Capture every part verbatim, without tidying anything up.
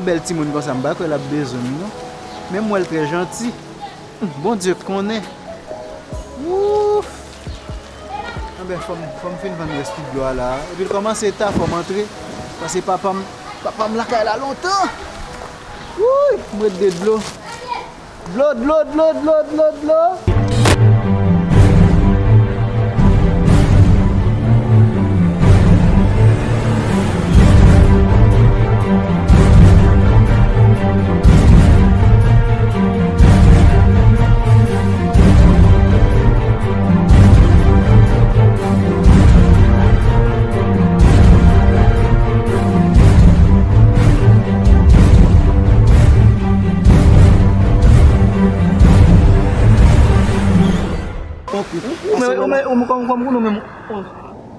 Bèl timoun konsa, m pa kwè l ap bezwen m, non. Men m wè l trè janti. Hum, Bondye konnen. Wouf! Anben, fò m, fò m fin vann rès ti dlo a la. Epi l kòmanse ta, fò m antre. Paske papa m, papa m lakay la lontan. Wouy! M ret de dlo. Dlo, dlo, dlo, dlo, dlo, dlo. Ou menm, ou menm, ou menm, kòm, kòm ou menm, on,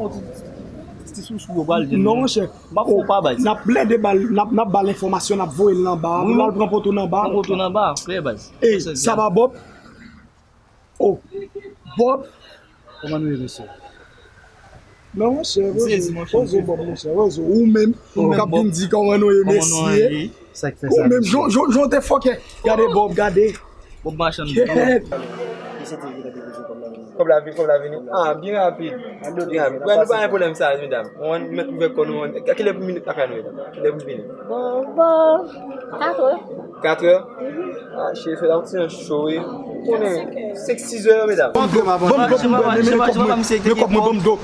on ti, ti sousou yo pral jwenn. Non, monchè. M ap fè w pa baz. N ap blende ba l, n ap, n ap ba l enfòmasyon, n ap voye l nan ba a, pou l al pran poto nan ba a. Pran poto nan ba a, klè baz. Ey, sa va Bob? Oh, Bob. Kòman nou ye, mesye? Men monchè, poze, poze Bob, monchè, poze. Ou menm, ou k ap vin di kòman nou ye, mesye. Sa k fè sa, mesye? Ou menm, jan, jan, jan w te fòkè. Gade Bob, gade. Bob machann dlo. Kòb la vini, kòb la vini. Ah, byen rapid. Byen rapid. Wè, nou pa gen pwoblèm sa, medam. Ou konn, mèt ouvè kò nou. Kilè pou minit lakay nou, medam? Kilè pou vini? Bon, bon, katrè. Katrè? Ah, cheri, fè la yon ti jan cho, wi. Ou konnen, senk, sizè, medam. Ban m dlo, ban m dlo pou m bwè, men, men kòb mwen, men kòb mwen, ban m dlo.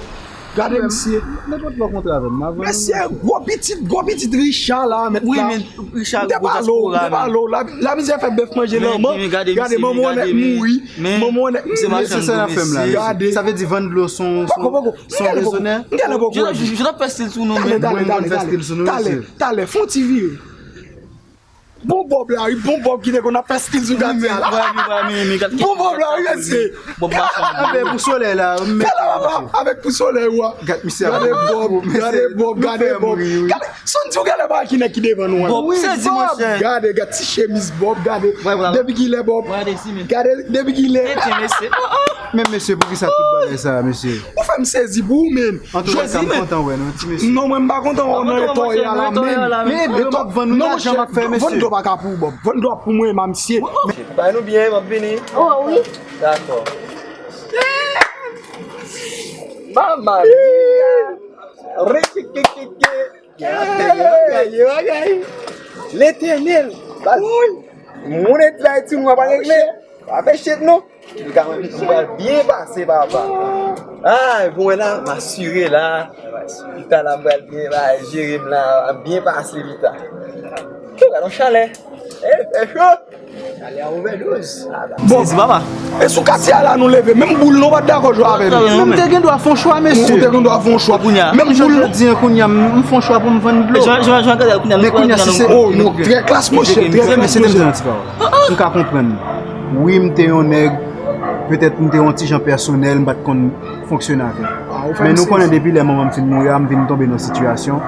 Gade misye. Nenpòt lè w kontre avè m, m a vann ou, mesye. Mesye, gwo pitit, gwo pitit Richard la, mèt la. Wi, men Richard, gwo dyaspora, men. M te pale w, m te pale w. La, lamizè fè bèf manje lanmò. Gade manman w nèt mouri. Manman w nèt mouri. Mesye, sa n ap fè m la, mesye. Gade. Sa vle di vann dlo s on, s on, s on rezonè. M genlè poko wè. Jodi a fè stil sou nou, men. Talè, talè, talè, talè. Talè, fè yon ti vire. Bon Bob la, wi, bon Bob ki te konn ap fè stil sou katye a la. Bon Bob la, wi, mesye. Anben, pou solèy la, m mete la, papa, avèk pou solèy ou a. Gade misye. Gade Bob, gade Bob, gade Bob. Gade, Sondy, w genlè pa wè ki nèg ki devan nou an. Bob, sezi, monchè. Gade, gade ti chemiz Bob, gade. Depi kilè Bob. Gade, depi kilè. Men mesye, poukisa tout bagay sa, mesye? Ou fè m sezi pou ou, men. Antouka, m kontan wè nou, ti mesye. Non, mwen, m pa kontan wè w nan eta w ye a la menm. Men, men, m ap vann ou lajan m ap fè, mesye. Vann dlo pa ka pou ou, Bob. Vann dlo ap pou mwen, ma, mesye. Bay nou byen, m ap vini. Oh, wi. Dakò. Mama mia! Rikikikiki! Letènèl! Moun et la ti mwa pa regle. Pa fè chet non. Li ka mwen pral byen pase papa. Ah, bon la, m asire la. Pita la m pral byen la, jere m la, byen pase pita. Gade yon chalè. Eh, fè cho. Chalè a ouvè douz. Bon, sezi papa. E sou katye a la nou leve, menm boul nou pa t dakò jwe avè nou. Mwen m te gen dwa fè yon chwa, mesye. Ou te gen dwa fè yon chwa. Menm boul nou. Jodi a kounye a, m fè yon chwa pou m vann dlo. Men kounye a, si se, oh, nou trè klas, monchè, trè klas, monchè. M ka konprann. Wi, m te yon nèg, petèt m te yon ti jan pèsonèl, m pa t konn fonksyone avè l. Men nou konnen depi lè manman m fin mouri a, m vin tonbe nan sitiyasyon.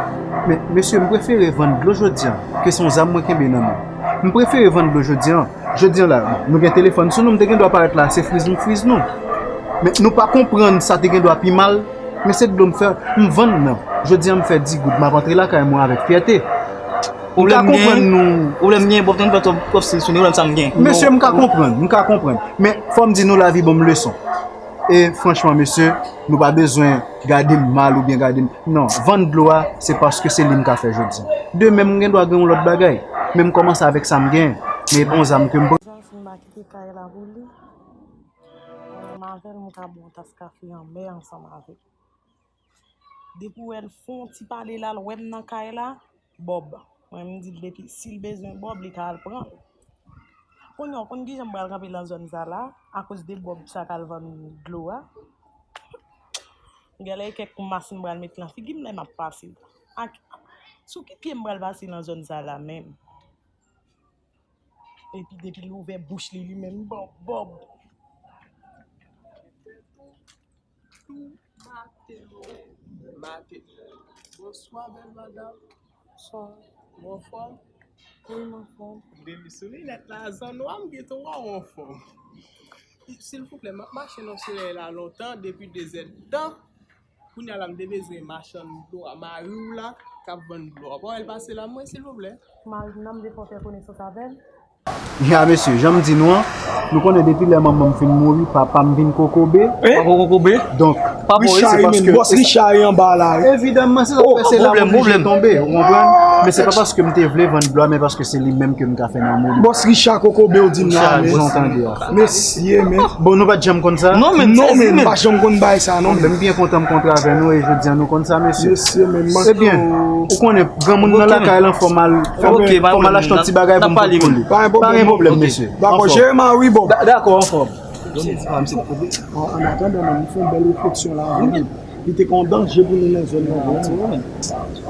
Men, mesye, m prefere vann dlo jodi a, ke se yon zam mwen kenbe nan men. M prefere vann dlo jodi a. Jodi a la, nou gen telefòn sou nou, m te gen dwa parèt la, se friz m friz nou. Men nou pa konprann sa te gen dwa pi mal, men se dlo m fè, m vann nan. Jodi a m fè di goud, m ap antre lakay mwen avèk fyète. M ka konprann nou. Pwoblèm gen, pwoblèm gen, pwoblèm sa m gen. Mesye, m ka konprann, m ka konprann. Men fò m di nou lavi ban m leson. E franchman, mesye, nou pa bezwen gade m mal oubyen gade m. Non, vann dlo a, se paske se li m ka fè jodi. Demen, m gen dwa gen yon lòt bagay. Men m kòmanse avèk sa m gen. Men e pa yon zam ke m pran. Jan si m pa kite kay la pou li, mwen menm avè l, m ka bwè yon tas kafe anmè ansanm avè l. Depi w wè l fè yon ti pale la, l wè m nan kay la, Bob. Mwen, m di l depi, si l bezwen Bob, li ka al pran l. Kounye a, w konn kijan m pral kanpe nan zòn sa la, akoz de Bob sa k al vann dlo a? Genlè e kèk mas m pral met nan figi m lè m ap pase. Ak, sou ki pye m pral pase nan zòn sa la menm? Epi depi l ouvè bouch li, li menm, Bob, Bob. Tou maten. Maten. Bonswa, bèl madanm. Bonswa. Ou anfòm? Wi, m anfòm. Depi sou linèt la, zannwa, m gentan wè w anfòm. Silvouplè, m ap mache nan solèy la lontan, depi de zèdtan. Kounye a la, m te bezwen machann dlo a mari w la. k ap vann dlo a. Pa wè l pase la, mwen, silvouplè? Mari m nan, m te fè w fè konesans avè l. Ya mesye, jan m di nou an, nou konnen depi lè manman m fin mouri, papa m vin kokobe. Papa w kokobe? Donk, Papa w, se Richard, paske. Bòs Richard e anba la. Evidaman, se sa k fè se la m oblije tonbe, ou konprann? Men se pa paske m te vle vann dlo a, men paske se li menm ke m ka fè nan mouri. Bòs Richard kokobe w di m la. Richard, jan w tande a. Mesye, men. Bon, nou pa t janm konn sa? Non, men, non, men, m pa janm konn bay sa, non, men. M byen kontan m kontre avè nou e jodi a nou konn sa, mesye. Mesye, men. Ebyen, ou konnen, granmoun nan lakay lan, fò m al fò m al achte yon ti bagay pou m pot pou li. Pa gen pwoblèm, mesye. Dakò, jere Mari, Bòb. Dakò, anfòm. An atandan, men, nou fè yon bèl refleksyon la. Li te ka yon danje pou nou nan zòn nan.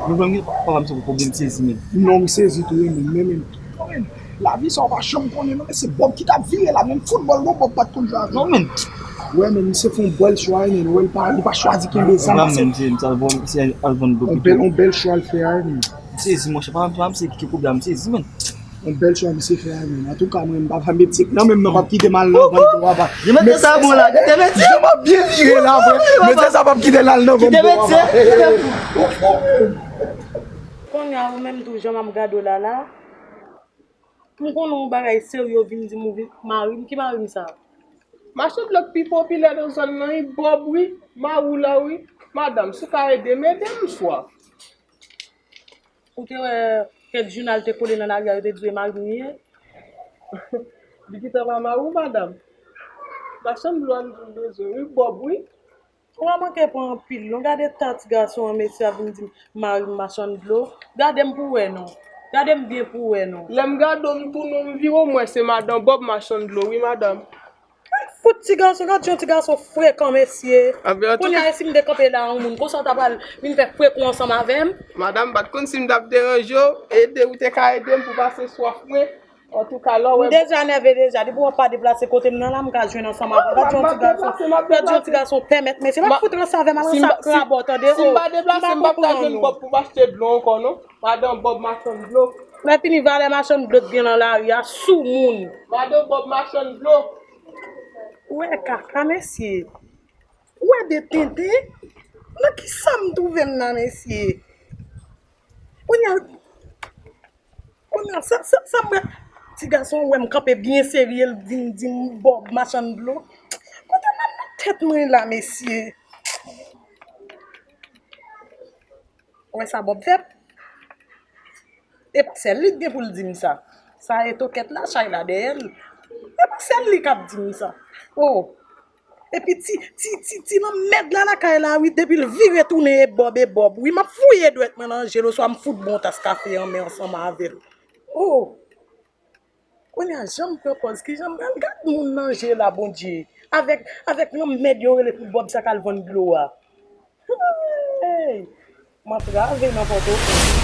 Nou menm, papa m se pwoblèm sezi, men. Non, m sezi tou, men, men, men. Lavi sa w pa janm konnen, non, men se Bòb ki t ap vire la, menm foutbòl, non, Bòb pa t konn jwe avè. Non, men. Wè, men, misye fè yon bèl chwa, men, wè, li pa, li pa chwazi kenbe zam. Menm, se al vann dlo. Yon bèl chwa l fè a, men. M sezi, monchè, papa m se ki kokobe a, m sezi, men. Yon bèl chwa misye fè a, men. Antouka, mwen, m pa va met sèk nan, men m nan p ap kite m al nan vann dlo a. Yo mete sa bon la, kite mete. Jan m ap byen vire la, vre. Mete sa p ap kite l al nan vann dlo a. Kounye a, ou menm tou, jan m ap gade w la la, m konnen yon bagay serye w vin di m, ou vin mari m. Ki mari m sa? Machann dlo k pi popilè nan zòn nan, wi, Bòb, wi, mari w la, wi. Madanm, si w ka ede m, ede m, swa. Ou te wè kèk jounal te kole nan lari a, yo te di w e mari m li ye? Li gentan pa mari w, madanm. Machann dlo a m di w bezwen, wi, Bòb, wi. Ou pa manke pran anpil, non. Gade ta ti gason an, mesye ap vin di m mari m machann dlo. Gade m pou w wè, non. Gade m byen pou w wè, non. Lè m gade w, m tounen, m vire w, m wè se madan Bòb machann dlo, wi, madanm. Fout ti gason, gad jan ti gason frekan, mesye. Kounye a, si m te kanpe la, yon moun konsa ta pral vin fè frekan ansanm avè m. Madanm, m pa t konn si m t ap deranje w, ede ou te ka ede m pou pase swaf mwen. Antouka, lè w wè. M deja nève deja. Depi w pa deplase kote m nan la, m ka jwenn ansanm avè w. Gad jan ti gason, gad jan ti gason pèmèt, mesye. Pa fout ranse avè m, al ranse ak krab, tande. Si m pa deplase, m p ap ka jwenn Bòb pou m achte dlo ankò, non. Madan Bòb machann dlo. Lè fini, valè machann dlo k gen nan lari a, soumoun. Madan Bòb machann dlo. Ou wè kaka, mesye. Ou wè de tenten? Nan ki sa m twouve m nan, mesye? Kounye a, kounye a, sa, sa, sa m wè? Ti gason wè m kanpe byen serye, l vin di m Bòb machann dlo. Kote m al nan tèt mwen la, mesye? Ou wè sa Bòb fè? E pa sèl li t gen pou l di m sa. Sa e tokèt la, chay la dèyè l. E pa sèl li k ap di m sa. O! Epi ti, ti, ti, ti lanmèd la lakay la, wi, depi l vire tounen e Bòb, e Bòb. Wi, m ap fouye dwèt mwen nan je l, oswa m fout ba w yon tas kafe an men ansanm avè l. O! Kounye a, jan m pran pòz, kijan m pral gad moun nan je la, Bondye? Avèk, avèk lanmèd yo rele pou Bòb sa k al vann dlo a. Hey! M antrave nan Pòtoprens.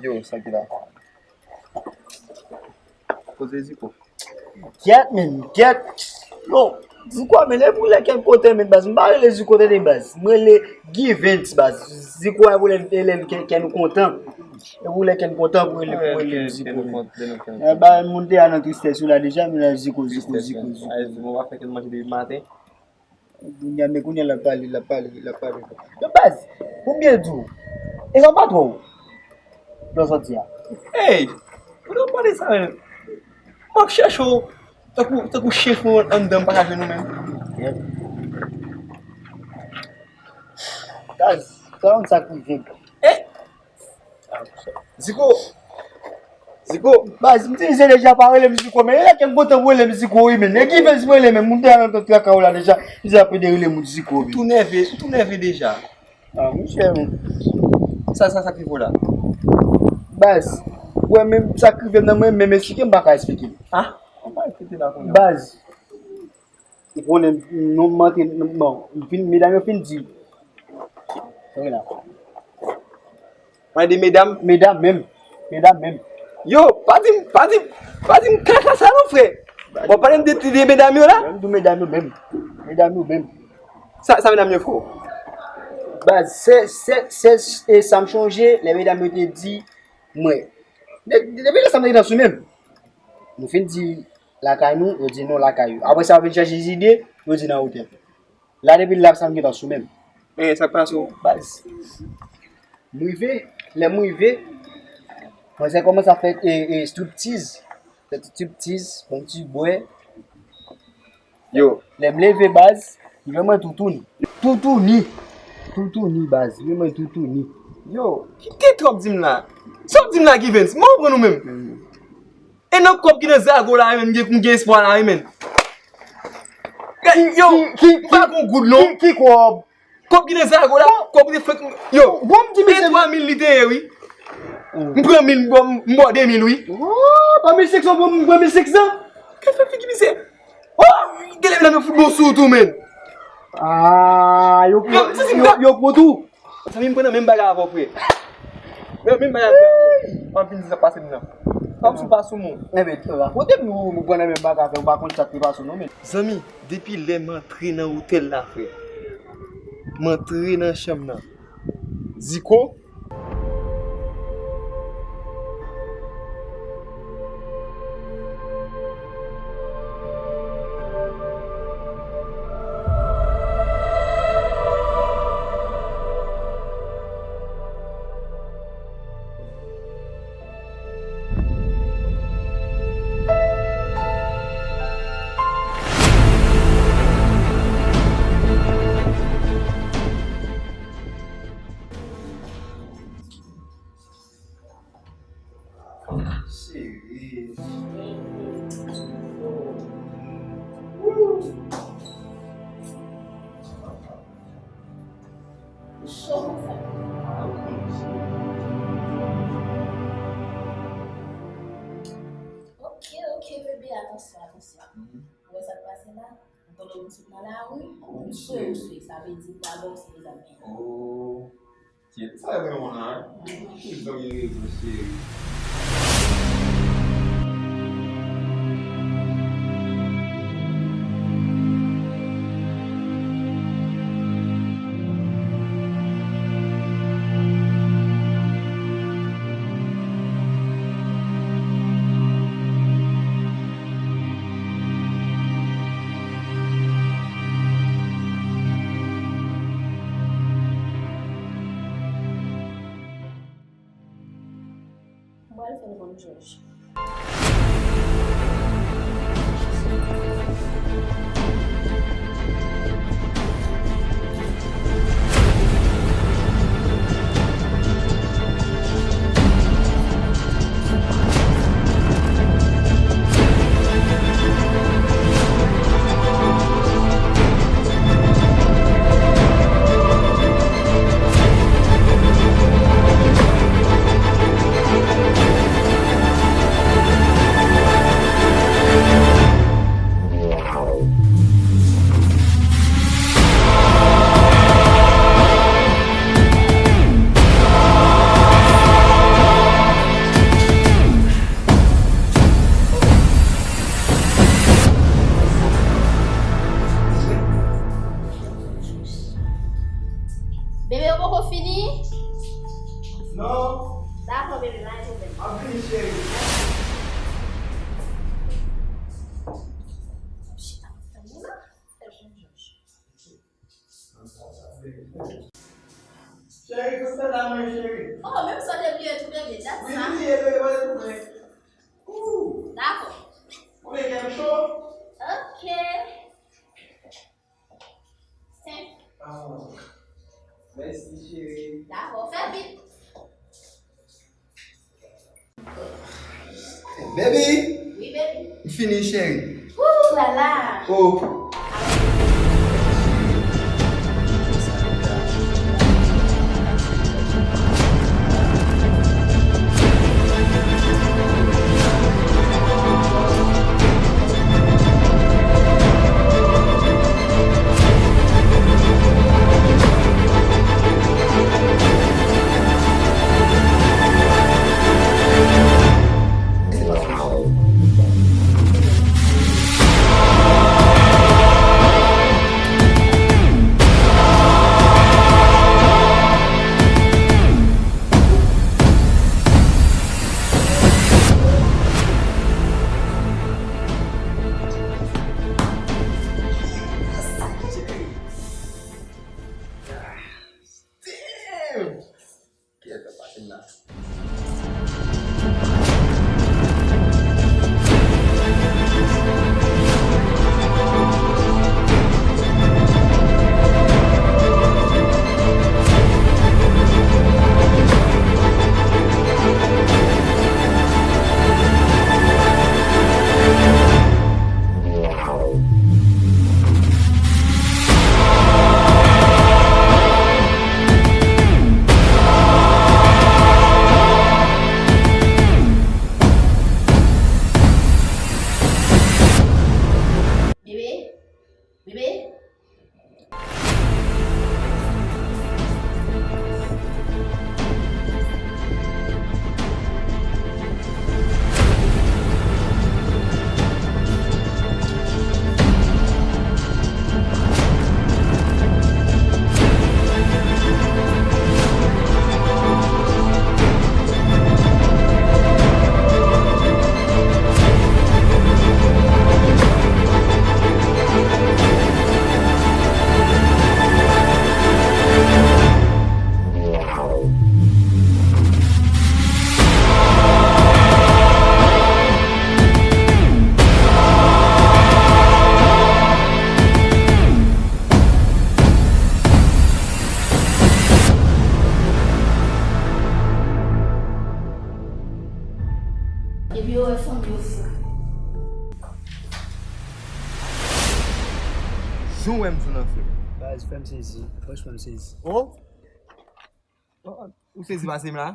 Yo, sa ki la. Koze Ziko. Gyèt, men, gyèt. Yo, Ziko a, men, lè pou lè kèk kote, men, baz. M pa rele Ziko tande, baz. M rele Givens, baz. Ziko a, pou lè, lè, lè, kè, kè nou kontan. E pou lè kè n kontan, pou rele, pou rele Ziko, men. E, ba, moun te a nan tristès yo la deja, men la, Ziko, Ziko, Ziko, Ziko. Ay, Ziko, w ap fè kè n manje depi maten. Kounye a, men kounye a, l ap pale, l ap pale, l ap pale. Yo, baz, pou m byen di w, e sa w pa twò w lè w sòti a. Ey! Ou t ap pale sa menm? M ap chèche w tankou, tankou chen fou anndan, m pa ka jwenn ou menm. Baz, sa yon sa k rive. Ey! Ziko! Ziko! Baz, m te di deja pa rele m Ziko, men e lè ke m kontan pou rele m Ziko, wi, men. E ki fè si m rele, men moun te nan tout traka w la deja. M te ap ede rele moun Ziko, men. Ou tou nève, ou tou nève deja. A, monchè, men. Sa, sa, sa k rive w la? Baz, ou wè, men sa k rive m nan, mwen menm eksplike m pa ka eksplike l. A? Ou pa eksplike la kounye a. Baz, ou konnen, nou, m antre, bon, m fin, medam yo fin di. Sa w la. Mande medam. Medam menm. Medam menm. Yo, pa di m, pa di m, pa di m kaka sa non, frè. Bon, pale m de, de medam yo la. M di medam yo menm. Medam yo menm. Sa, sa medam yo fè w? Baz, se, se, se, e sa m chonje, lè medam yo te di mwen. De, de, depi lè sa m te nan sou menm. Nou fin di lakay nou, yo di non lakay yo. Apre sa, yo vin chèche zide, yo di nan otèl. La depi l la sa m gentan sou menm. Men sa k pase w, baz? M rive, lè m rive, manzè kòmanse ap fè e, e, striptiz. Fè ti striptiz, ban m ti bwè. Yo. Lè m leve baz, li ban mwen toutouni. Toutouni. Toutouni baz, li ban mwen toutouni. Yo, ki, ki twòp di m la? Sa w di m la, Givens? Mwen konprann ou menm. E nan kòb ki nan zago la, men, m gen, m gen espwa la, men. Yo, m pa gon goud, non. Ki, ki kòb? Kòb ki nan zago la, kòb ki te fèk, yo, bon, m di misye, twa mil li te ye, wi. M pran mil, m bò, m bò de mil, wi. Oh, pa mil senk san, m pran mil senk san. Gad fè figi misye. Oh, gen lè medam yo fout bon sou ou tou, men. Ah, yo, yo, yo, yo pran tou. Zanmi, m pran nan menm bagay avè w, frè. Nan menm bagay avè w. Ann fin di sa pase m nan. Kòm si w pa sou moun. Enben, rakonte m, ou pran nan menm bagay avè w, ou pa konn sa k te pase w non, men. Zanmi, depi lè m antre nan otèl la, frè. M antre nan chanm nan. Ziko. Cheri. Cho konsa. Ok, ok, bebe, atansyon, atansyon. Ou wè sa k pase la? Ou konnen m sot nan lari, m swe, m swe. Sa vle di m pral ba w se mezanmi. Oh. Kit sa gen yon la, wi. Kit sa gen rezon, cheri. Mwen al fè l konn Jòj. Bebe, ou poko fini? Non. Dakò, bebe, pa gen pwoblèm. M ap vini, cheri. Chita, tann mwen la. Cheri, pou fè la mwen, cheri. Oh, menm sa w te bliye tou, bebe, dat sa. Wi, bliye, bebe, mwen te tounen. Ooh. Dakò. Ou vle kè m cho? Ok. Senp. Ah, mèsi, cheri. Dakò, fè vit. Baby! Wi, baby. M fini, cheri. Ooh la la! Oh! Yo wè fanm yo fou. Jan w wè m di w nan fè. Baz, fè m sezi. Franchman, m sezi. Oh! Oh, ou sezi pase m la?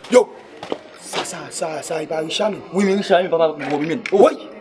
Yo! Sa, sa, sa, sa, e pa Richard, menm? Wi, men Richard, men papa, gwo, men. Woy!